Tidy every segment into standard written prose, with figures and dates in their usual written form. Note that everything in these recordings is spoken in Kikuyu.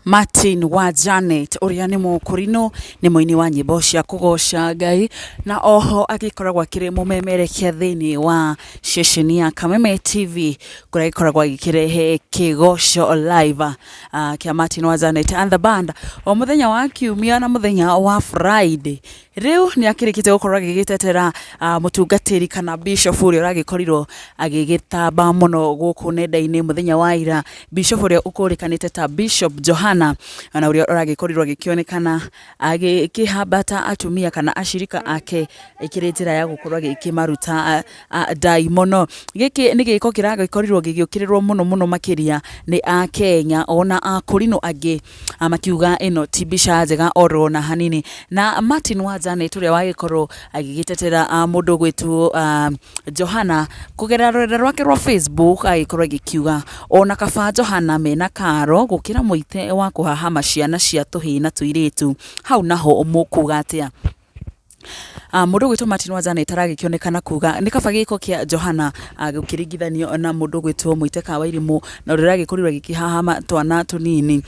Martin wa Janet ũrĩa nĩ mũkũrinũ, nĩ mũini wa nyĩmbo cia kũgoca Ngai, na oho agĩkoragwo akĩrĩ mũmemerekia thĩiniĩ wa ceceni ya Kameme TV, kũrĩa agĩkoragwo agĩkĩrehe kĩgoco live kĩa Martin wa Janet and the band o mũthenya wa Kiumia na mũthenya wa Friday. Rĩu nĩ akĩrĩkĩtie gũkorwo agĩgĩtetera mũtungatĩri kana bishop ũrĩa ũragĩkorirwo agĩgĩtamba mũno gũkũ nenda-inĩ mũthenya wa ira, bishop ũrĩa ũkũrĩkanĩte ta Bishop Johana, na ũrĩa ũragĩkorirwo agĩkĩonekana agĩkĩhambata atumia kana acirika ake ĩkĩrĩ njĩra ya gũkorwo agĩkĩmaruta ndaimono. Gĩkĩ nĩ gĩko kĩragĩkorirwo gĩgĩũkĩrĩrwo mũno mũno makĩria nĩ akenya ona akũrinũ angĩ makiuga ĩno ti mbica njega oro na hanini. Na Martin wa Janet ũrĩa wagĩkorwo agĩgĩtetera mũndũ ũgwĩtwo Johana kũgerera rũrenda rwake rwa Facebook agĩkorwo agĩkiuga ona kaba Johana mena karo gũkĩra mũite wa kũhahama ciana cia tũhĩĩ na tũirĩtu. Hau naho mũkuga atĩa? Mũndũ ũgwĩtwo Martin wa Janet aragĩkĩonekana kuga nĩ kaba gĩko kĩa Johana gũkĩringithanio na mũndũ ũgwĩtwo Mũiteka wa Irimũ na ũrĩa ũragĩkorirwo agĩkĩhahama twana tũnini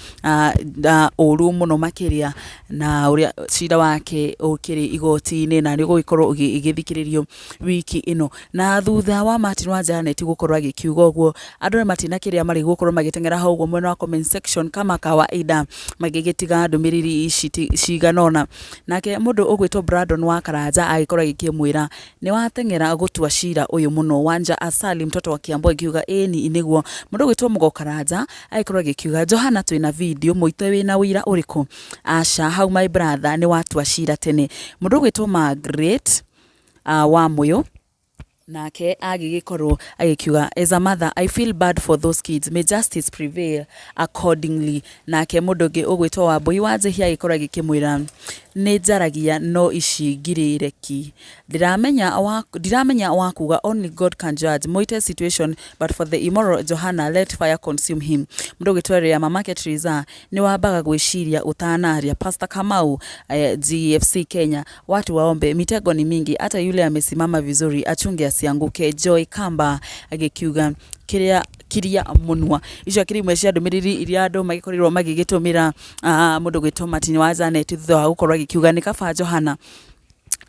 ũru mũno makĩria na ũrĩa cira wake ũkĩrĩ igoti-inĩ na nĩ ũgũgĩkorwo ũgĩthikĩrĩrio wiki ĩno. Na thutha wa Martin wa Janet gũkorwo agĩkiuga ũguo, andũ matinakĩrĩa marĩ gũkorwo magĩteng'era hau ũguo mwena wa comment section kama kawaida magĩgĩtiga ndũmĩrĩri ici cigana ũna. Nake mũndũ ũgwĩtwo Brandon wa Karanja agĩkorwo agĩkĩmwĩra nĩ wateng'era gũtua cira ũyũ mũno. Wanja Asali mtoto wa Kiambu akiuga ĩni nĩguo. Mũndũ ũgwĩtwo Mũgo Karanja agĩkorwo agĩkiuga Johana twĩna video mũite wĩna ũira ũrĩkũ? Aca hau my brother nĩ watua cira tene. Mũndũ ũgwĩtwo Margaret wa Mũyũ nake agĩgĩkorwo agĩkiuga as a mother I feel bad for those kids, may justice prevail accordingly. Nake mũndũ ũngĩ ũgwĩtwo Wambũi wa Njĩhia agĩkorwo agĩkĩmwĩra nĩ njaragia no ici ngirĩre ki, ndiramenya wa kuga, only God can judge Mũite situation, but for the immoral Johana, let fire consume him. Mũndũ ũgwĩtwo Ria Mamake Triza, nĩ wambaga gwĩciria ũtanaria. Pastor Kamau GFC Kenya, watu waombe, mitego ni mingi, hata yule amesimama vizuri achunge asianguke. Joy Kamba agĩkiuga kĩrĩa kiria mũnua. Icio akĩrĩ imwe cia ndũmĩrĩri iria andũ magĩkorirwo magĩgĩtũmĩra mũndũ gwĩtwo Martin wa Janet thutha wa gũkorwo agĩkiuga nĩ kaba Johana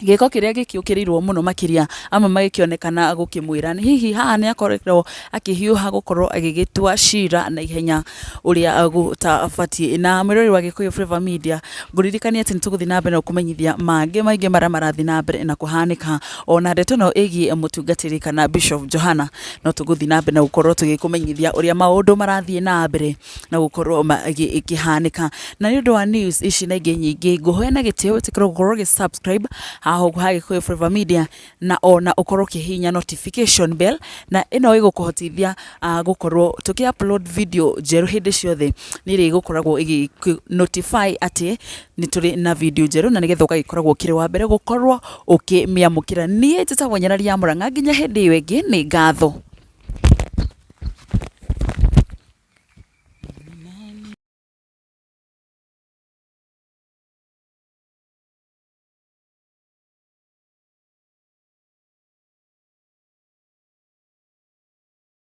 gĩko kĩrĩa gĩkĩũkĩrĩirwo mũno makĩria, amwe magĩkĩonekana gũkĩmwĩra hihi haha nĩ akoretwo akĩhiũha gũkorwo agĩgĩtua cira na ihenya ũrĩa gũtabatiĩ. Na mwĩroreri wa Gĩkũyũ Flavour Media, ngũririkania atĩ nĩ tũgũthiĩ na mbere na gũkũmenyithia mangĩ maingĩ marĩa marathiĩ na mbere na kũhanĩka, ona ndeto ĩno ĩgiĩ mũtungatĩri kana Bishop Johana, no tũgũthiĩ na mbere na gũkorwo tũgĩkũmenyithia ũrĩa maũndũ marathiĩ na mbere na gũkorwo magĩkĩhanĩka. Na nĩ ũndũ wa news ici na ingĩ nyingĩ, ngũhoya na gĩtĩo wĩtĩkĩre gũkorwo ũgĩ subscribe haha ũguo ha Gĩkũyũ Flavour Media, na ona ũkorwo ũkĩhihinya notification bell, na ĩno ĩgũkũhotithia gũkorwo tũkĩ upload video njerũ hĩndĩ ciothe nĩ ĩrĩgũkoragwo ĩgĩ notify atĩ nĩ tũrĩ na video njerũ, na nĩgetha ũgagĩkoragwo ũkĩrĩ wa mbere gũkorwo ũkĩmĩamũkĩra. Niĩ njĩtagwo Nyarari ya Mũrang'a, nginya hĩndĩ ĩyo ĩngĩ, nĩ ngatho.